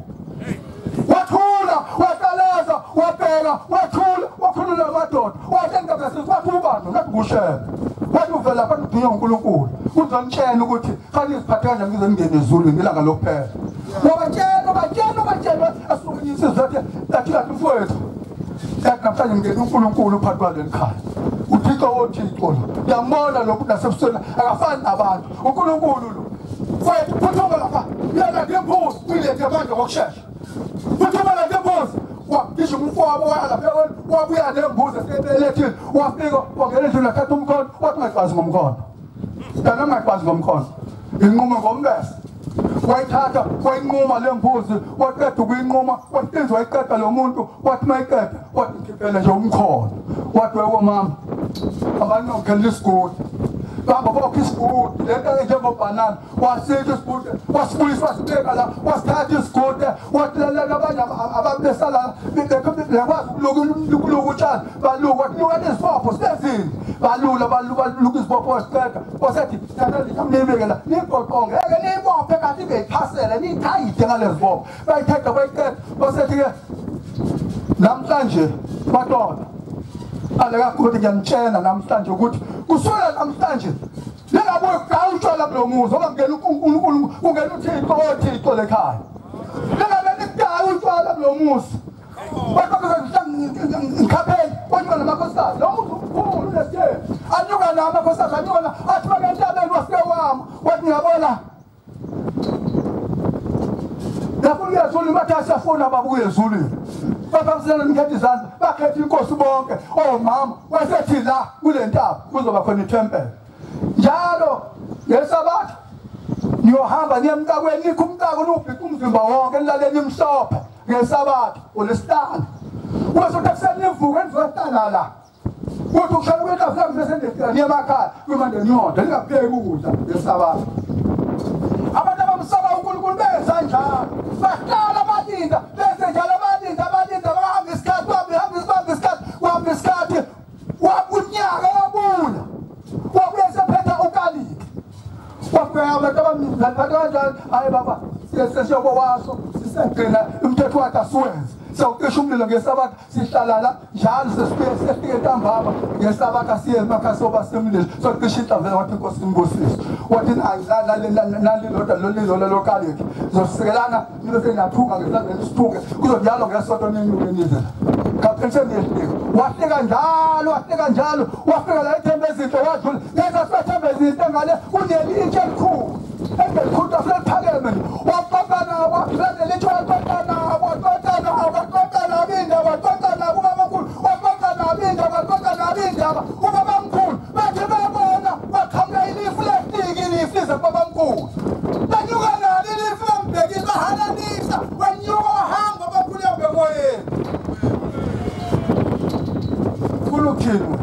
Wathula waqalaza wabheka wathula wakhulula amadoda wathi engabese wathi ubani ngathi ngushebe wathi uvela lapha kudinga uNkulunkulu uzonitshela ukuthi khani iziphathe kanjani ngize ngingene ezulwini ilanga lokuphela. Wabatshela wabatshela wabatshela asuke insizwa yathi athi mfowethu yathi namhlanje ngingena uNkulunkulu phakathi kwaleli khaya. uThixo woThixo lo ngiyambona lokhu nasebusweni akafani nabantu uNkulunkulu lo. Mfowethu phuthuma lapha yena ngembuzi uyilethe manje ngokushesha. Phuthuma la ngembuzi wagisha umfowabo waya lapha wabuya nembuzi esebelethile wafika wangena endlini wathatha umkhonto wathi ungakwazi ngomkhonto. Dana ungakwazi ngomkhonto. Inqumo ngombese. Wayithatha wayinquma le mbuzi waqeda ukuyinquma wahlinza wayiqeda lo muntu wathi mayiqeda wathi ngikhiphele nje umkhonto. Wathi wewe mama abantu ngikhelela isigodi. Bamba bokho isigodi lento njengobhanana wasitha isigodi wasibuyisa wasibeka la wasithatha isigodi wathi lalela abanye ababesala bekwazi ukuluka utshani baluka wathi luka lesibopho silezini balula baluka isibopho wasiqeda wasethi thatha nibeke la nigoqo ngeke nibophe kanti beyiphasele niyithayide ngalezibopho bayithatha bayiqeda wasethi ke namhlanje madoda alekakuthi ngiyanitshela namhlanje ukuthi kusukela namhlanje lingabuye kugawutshwala kulo muzi ngoba kungena uNkulunkulu kungena uThixo oThixo lekhaya. Lingabe ligawutshwala kulo muzi. Ngikhaphele wanyuka namakhosikazi lo muzi umkhulu nesithembu anyuka namakhosikazi anyuka athi bakentabeni wafike wama wathi ngiyabona lapho uyazulwini bathi asiyafuna baba ukuya ezulwini. Babamsela nikhetha izandla bakhetha inkosi bonke omama wasethi la kule ntaba kuzoba khona ithempeli njalo ngesabatha niyohamba niye emntakweni nikho umntako nubhiqa umzimba wonke nilalele imhlophe ngesabatha olesihlanu ubesothi ekuseni nivuke nizohlala la kuthi ushaya kwetafula bese niye emakhaya kwimande niyodla ningapheki ukudla ngesabatha. Abantu abamsaba uNkulunkulu benza njalo bahlala balinda benze njalo balinda balinda bahamba isikhathi bahamba isikhathi bahamba isikhathi wabunyaka wabuya wabuya sephetha ukaliki wafika abantu abamzali kanjani hayi baba sesiyobowaso sisegcina umthetho wakhe asiwenze sawucisha umlilo ngesabatha sihlala la njalo sesifike sefike ntambama ngesabatha siye emakhaya soba semlilo socisha inhlamvu wathi inkosi imbusise wathi nalilodwa lolilo lokaliki zosikelana nibe seniyathuka ngesandla nisithuke kuzonjalo ngesonto ninyuke nize kaphense niyehlika. Wahlika njalo wahlika njalo wafika la ethembe izinto wadlula ngenza sibethembe izinto ngale kunelitshe elikhulu engelikhulu tafula liphakeme waxoxa nabo lanelitshe waxoxa nabo waxoxa nabo waxoxa nabo indaba waxoxa nabo ubabamkhulu waxoxa nabo indaba waxoxa nabo indaba ubabamkhulu bathi babona waqhamuka ilifu lehliki ilifu lize kubabamkhulu banyuka nalo ilifu lambhekile bahalalisa wenyuka wahamba ubabamkhulu yahamba emoyeni. Funa ukuthini?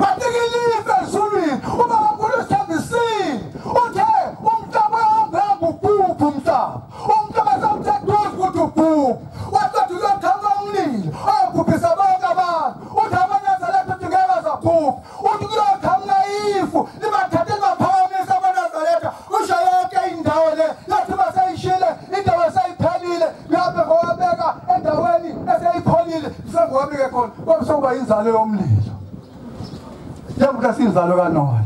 Batika ilifu ezulwini ubabamkhulu usithembisile uthe umhlaba uyahamba ubhubhe umhlaba umhlaba sewuseduze ukuthi ubhubhe waqeda uyothatha umlilo ayobhubhisa bonke abantu uthi amaNazaretha uthi ngeke bazabhubha uthi kuyoqhamuka ifu libathathe libaphakamisa amaNazaretha usho yonke indawo le yathi baseyishile indawo seyiphelile lapho ngowabeka endaweni eseyipholile sengowabeke khona kwakusokuba inzalo yomlilo njengoba siyinzalo kaNowa.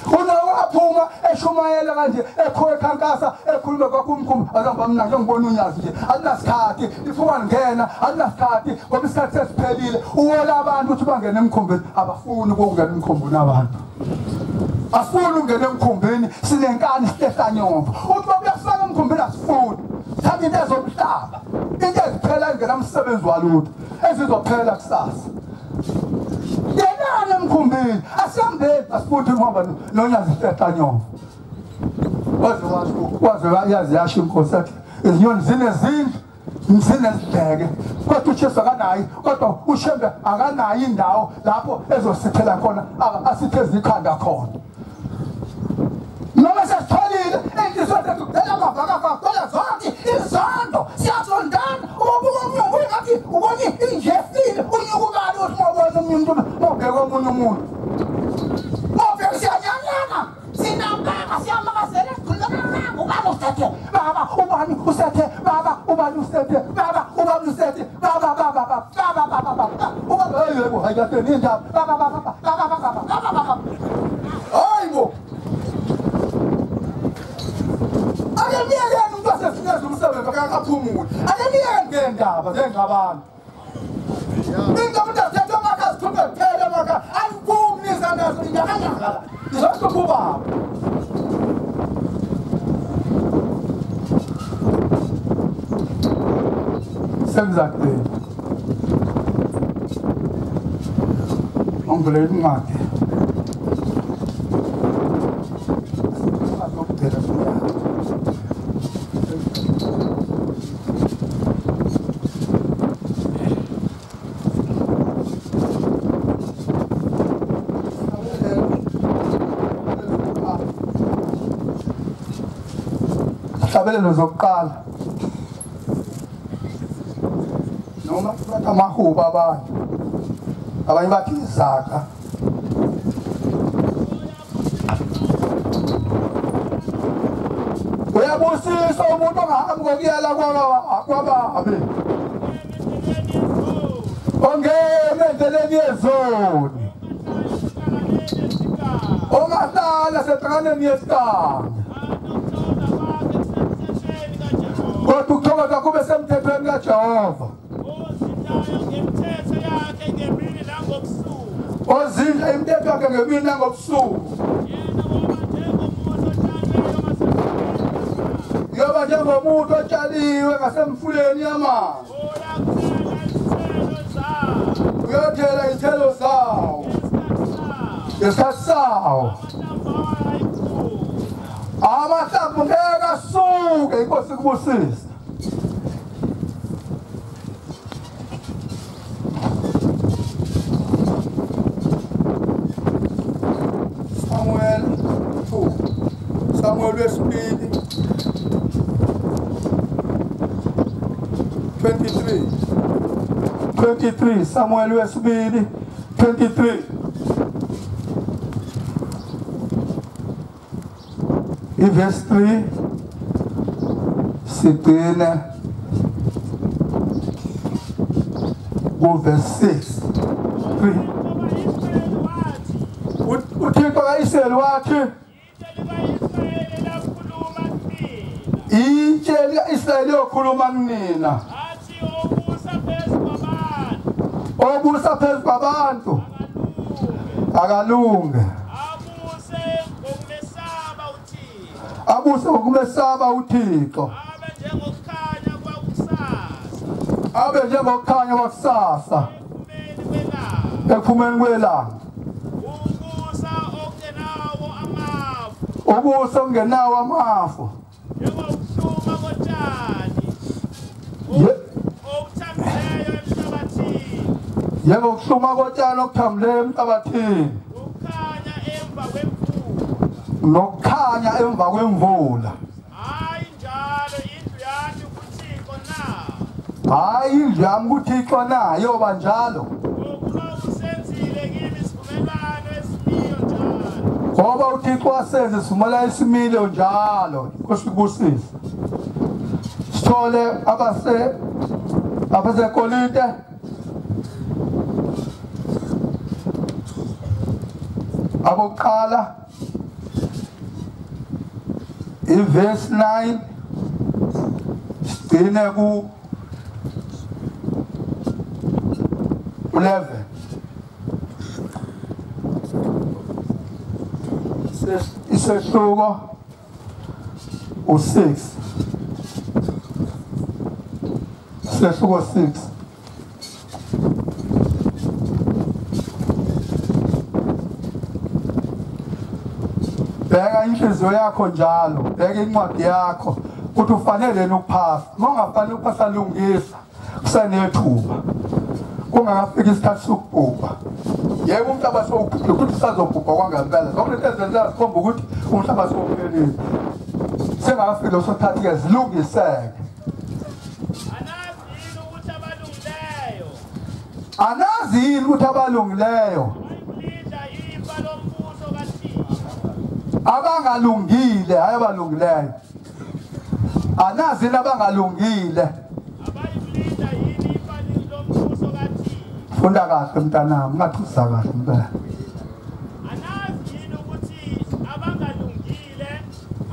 Unowa waphuma eshumayela kanje ekhankasa ekhuluma kwakumkhumbi azamba mina ngibona unyazi nje alinasikhathi liphuma ngena alinasikhathi ngoba isikhathi sesiphelile uwola abantu ukuthi bangene emkhumbini abafuni ukungena emkhumbini abantu asifuni ukungena emkhumbini sinenkani sihlehla uthi bakuyafaka emkhumbini asifuni thatha into ezomhlaba into eziphela ingenamsebenzi walutho ezizophela kusasa ngenani emkhumbini asihambeni asifuni ukuhamba nonyazi sihlehla waze wazi yazi yasho inkosi yathi izinyoni zinezindlu Msinezidleke kodwa uJesu akanayi, kodwa uShembe akanayo indawo lapho ezosithela khona, asitheze ikhanda khona. Noma sesitholile enhliziyo zethu kudela amavakavaka zonke izondo siyazondana. Ubuka omunye ungathi ubona injefile unyukubani uthi mawubona omunye umuntu mawubheka omunye umuntu mawubheka siyanyanyana sinabanga siyamakazela sikhuluma ubani usethe baba ubani usethe baba ubani usethe baba ubani usethe baba baba baba baba baba ubaba yebo hayi kahle nindaba baba baba baba baba baba baba hayibo. Ake niyeke umuntu asefineza umsebenzi akakaphumuli. Ake niyeke ngendaba zengxabano. Into umuntu athethe amakhazi thumbe kuphela amakhazi angiphumi nizanazo inyakanyaka la. Nizohlupha ubaba. Sengizakugcina. Angivulele incwadi. Izihlabelelo zokuqala noma bathi amahubo abantu abanye bathi izaga. Uyabusisa umuntu ongahambi ngokuyala kwababi, ongena endleleni yezoni, ongahlala senhlanganweni yesigangi, kodwa ukuthokoza kube semthethweni kaJehova. Ozindla imithetho yakhe ngemini nangobusuku. Yoba njengomuntu otshaliwe ngasemfuleni yamanzi, uyothela izithelo zawo ngesikhathi sawo. Amahlamvu ngeke asuke. Inkosi kubusise. Samuel 2, Samuel wesibili 23, Samuel wesibili 23. Verse 3 sigcine ku verse 6. uThixo kaIsrayeli wathi, itshe lika-Israyeli yokhuluma kunina, obusa phezu kwabantu akalunge, abuse ngokumesaba uThixo, abe njengokukhanya kwakusasa ekuphumeni kwelanga, ubuso okungenawo amafu, njengokuhluma kotshani okuthambileyo emhlabathini, nokukhanya emva kwemvula. Hayi njalo indlu yami kuThixo na? Hayi indlu yami kuThixo na yoba njalo. Ngokuba usenzile kimi isivumelwano esimiyo njalo. Ngoba uThixo wasenze isivumelwano esimile njalo. Nkosi kubusise. Sithole abaseKorinte abokuqala verse 9 sigcine ku 11. Isehluko u6, isehluko 6. Bheka inhliziyo yakho njalo, bheka incwadi yakho, Ukuthi ufanele nokuphasa. Mawungafanele ukuphasa lungisa. Kusenethuba. Kungakafiki isikhathi sokubhubha. Yebo umhlaba sowuphelile ukuthi usazobhubha kwangempela. Zonke lezi zinto zikhomba ukuthi umhlaba sowuphelile. Sengakafiki leso sikhathi ke zilungiseke. Anazi yini ukuthi abalungileyo abangalungile, hayi abalungileyo. Anazi yini abangalungile? Funda kahle mntanami, ungathusa kahle mntana. Anazi yini ukuthi abangalungile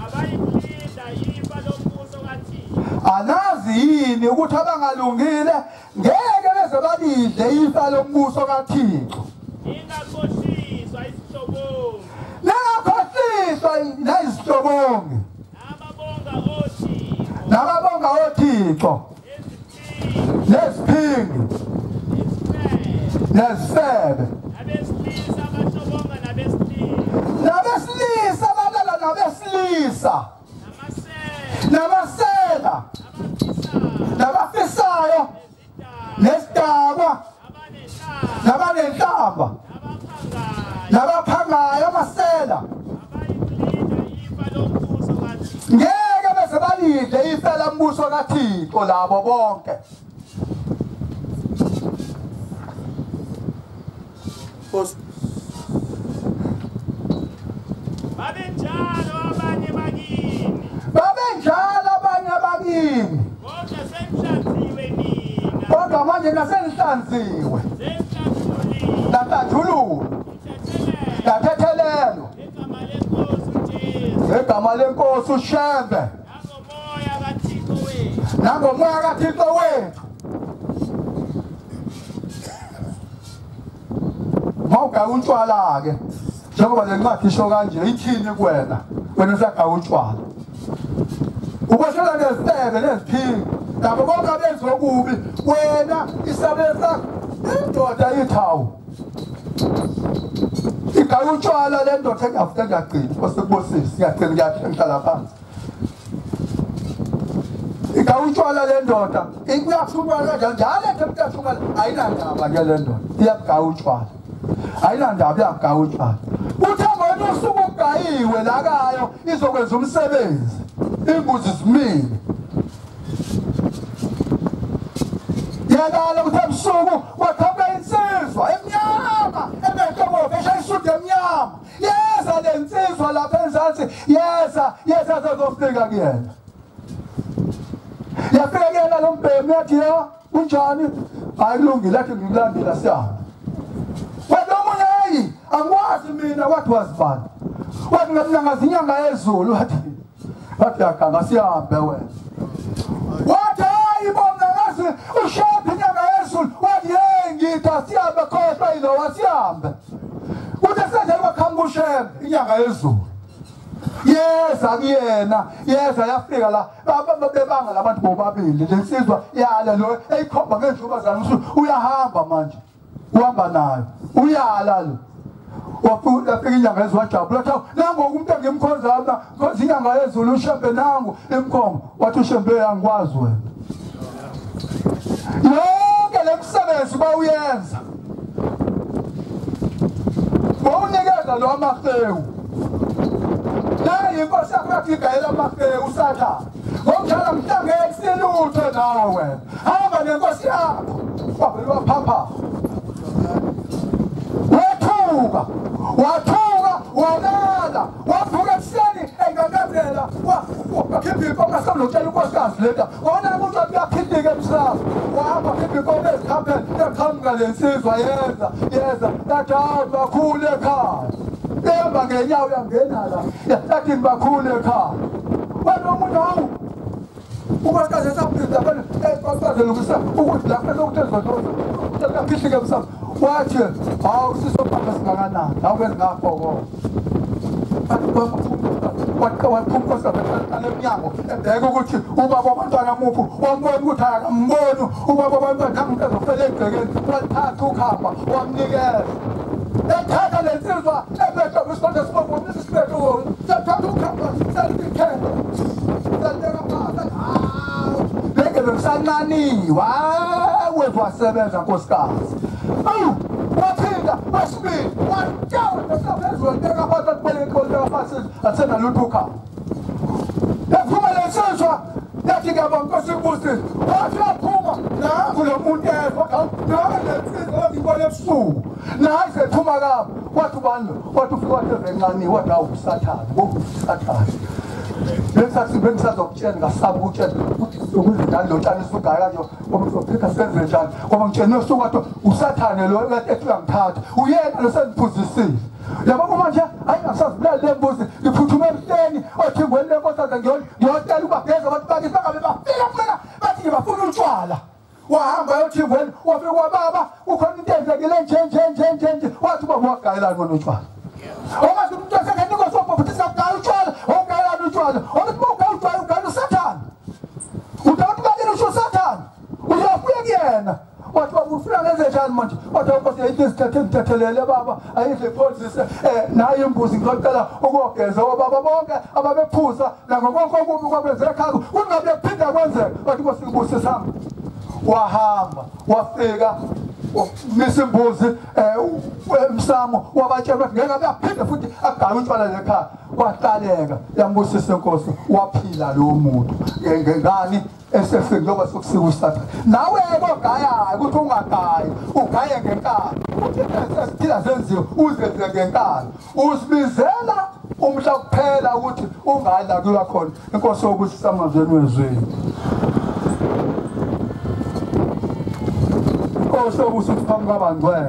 abayikulidla ifa lombuso kaThixo? Anazi yini ukuthi abangalungile ngeke beze balidle ifa lombuso kaThixo? Ningakhohliswa isihlobongi. Ningakhohliswa nayizihlobongi. Nababonga oThixo. Nababonga oThixo. Neziphingi. Nezifebe. Nabesilisa abahlobonga nabesilisa. Nabesilisa abalala nabesilisa. Namasela. Nabafisayo. Nesidakwa. Nabanenhlamba. Nabaphangayo amasela. Ngeke beze balidle ifa lombuso kaThixo labo bonke. Babenjalo abanye bakini. Babenjalo abanye bakini. Kodwa senihlanziwe nina. Kodwa manje nasenihlanziwe. Senihlanzulile. Nathathululwa. Nathethelelwa. Igama lenkosi uJesu. Igama lenkosi uShembe. Nangomoya kaThixo wethu. Nangomoya kaThixo wethu. Mawugaya utshwala ke njengoba le ncwadi isho kanje ithini kuwena wena usagaya utshwala uboshela nezifebe neziphingi nabo bonke abenza okubi wena isabelo sakho indoda ithawu igaya utshwala le ndoda engafike ngiyagcina Nkosi kubusise ngiyagcina ngiyahlala phansi igaya utshwala le ndoda iyathukwa kanjalo njalo ethi uyathukwa ayinandaba ke le ndoda iyabugaya utshwala ayinandaba iyabugaya utshwala uthe ngona usuku ugayiwe lakayo izokwenza umsebenzi imbuzi zimile yalala kuthe ebusuku kwaqhamuka insizwa emnyama emehlobo eshaya isudu emnyama yeza le nsizwa lapha enzansi yeza yeza zozofika kuyena yafika kuyena lo mbhemi yathi ya kunjani hayi kulungile athi ngikulandela siyahamba wathi omunye hayi angikwazi mina wathi wazibani wathi mina ngazi inyanga yezulu wathi wathi yaganga sihambe wena wathi hayi bo mina ngazi ushaphi inyanga yezulu wathi hey ngithi asihambe khohlwa yilowa sihambe uthe senjalo kwaqhamuka uShembe inyanga yezulu yeza kuyena yeza yafika la bebanga labantu bobabili lensizwa yala lo eyikhomba ngenjuba zami uyahamba manje uhamba nayo uyala lo wafika inyanga yezulu wajabula wathi nangu umuntu engimkhonza mina khonza inyanga yezulu uShembe nangu imkhomba wathi uShembe angikwazi wena yonke le misebenzi bawuyenza bawunikeza lo amahewu nayi inkosi yakho yathi igayela amahewu uSathane ngomdala mhlangene silutho nawe hamba nenkosi yakho wavele waphapha wathuka wathuka walala wavuka ekuseni engakazela wakhipha inkomo asamlotshela unkosikazi leta wona umuntu uyakhithika emsamo wahamba khipha inkomo ezikhapheni yaqhamuka le nsizwa yeza yeza yathi hawu bakhulu ekhaya ehamba ngenyawo uyangena la yathi bakhulu ekhaya wathi omunye hawu unkosikazi esaphinda enkosikazi elungisa ukuthi lapha sokuthe kuyaphihla emsamo wathi hawu sisobamba singakanani awukwezingafokolo waphuma unkosikazi emnyango ebheka ukuthi ubaba wabantwana muphi wambona ukuthi akamboni ubaba wabantwana nangu ezofela egcekeni wathatha ukhamba wamnikeza ethatha le nsizwa ebehlobo isikhonto sibomvu isiphethu sathatha ukhamba salikhela salibeka phansi Esananiwe wasebenza nkosikazi. Awu waphinda wesibili wajawa esaphezulu beka phansi kubeleka phansi athena lutho khaya. Yaphuma lensizwa yathi ngiyabonga Nkosi ikubusise. Wathi yaphuma nangu lo muntu efa nangu lensizwa ngibona ebusuku. Nayi sephuma kabi. Wathi ubani lo? Wathi ufika wathi evencane wathi awu uSathane, uSathane. Bengisazokutshela ngasaba ukutshela ukuthi ukuzidala lo tshani usugaya kanje ngoba uzophika senze njani ngoba ngitshene usuku wathi uSathane lo kade ethi uyangithatha uyena lo sengiphuzisile. Yabo uma nje hayi angisazibulali le mbuzi ngiphuthume ebuhleni othingweni lenkosazana ngiyotela ukubageza abantu bakithi bangabe bafika kumina bathi ngibafuna utshwala. Wahamba yothingweni wafika kwababa kukhona into eyenzekile nje nje nje nje nje wathi ubaba wagayelani wona utshwala. Uma umuntu esengeniko sobhobhutisa kugaya utshwala ugayelani utshwala ukuthi ugaya utshwala ugayela uSathane. Uthi bakini usho uSathane uzofika kuyena. Wathi baba ufuna ngenze njani manje? Wathi inkosi ayikho isithethe ngithethelele baba ayidle iphozise nayo imbuzi ngizocela ukugeza obaba bonke ababephuza nangokonke okubi kwakwenzeka ekhaya kungabe kuphinda kwenzeka. Wathi inkosi ngibusisa. Wahamba wafika misa imbuzi emsamo wabatshela ukuthi ngeke abe aphinde futhi agaye utshwala lekhaya. Wahlaleka yambusisa inkosi waphila lo muntu ngengani esefike ngoba sokusika uSathane. Nawe kogayayo ukuthi ungagayi ugaye ngenkani uthi sesiphila zenziwe uzenze ngenkani usibizela umhla kuphela ukuthi ungayi la kuya khona. Inkosi yokubusisa amazweni wezweni. Inkosi yokubusisa phambi kwabangcwele.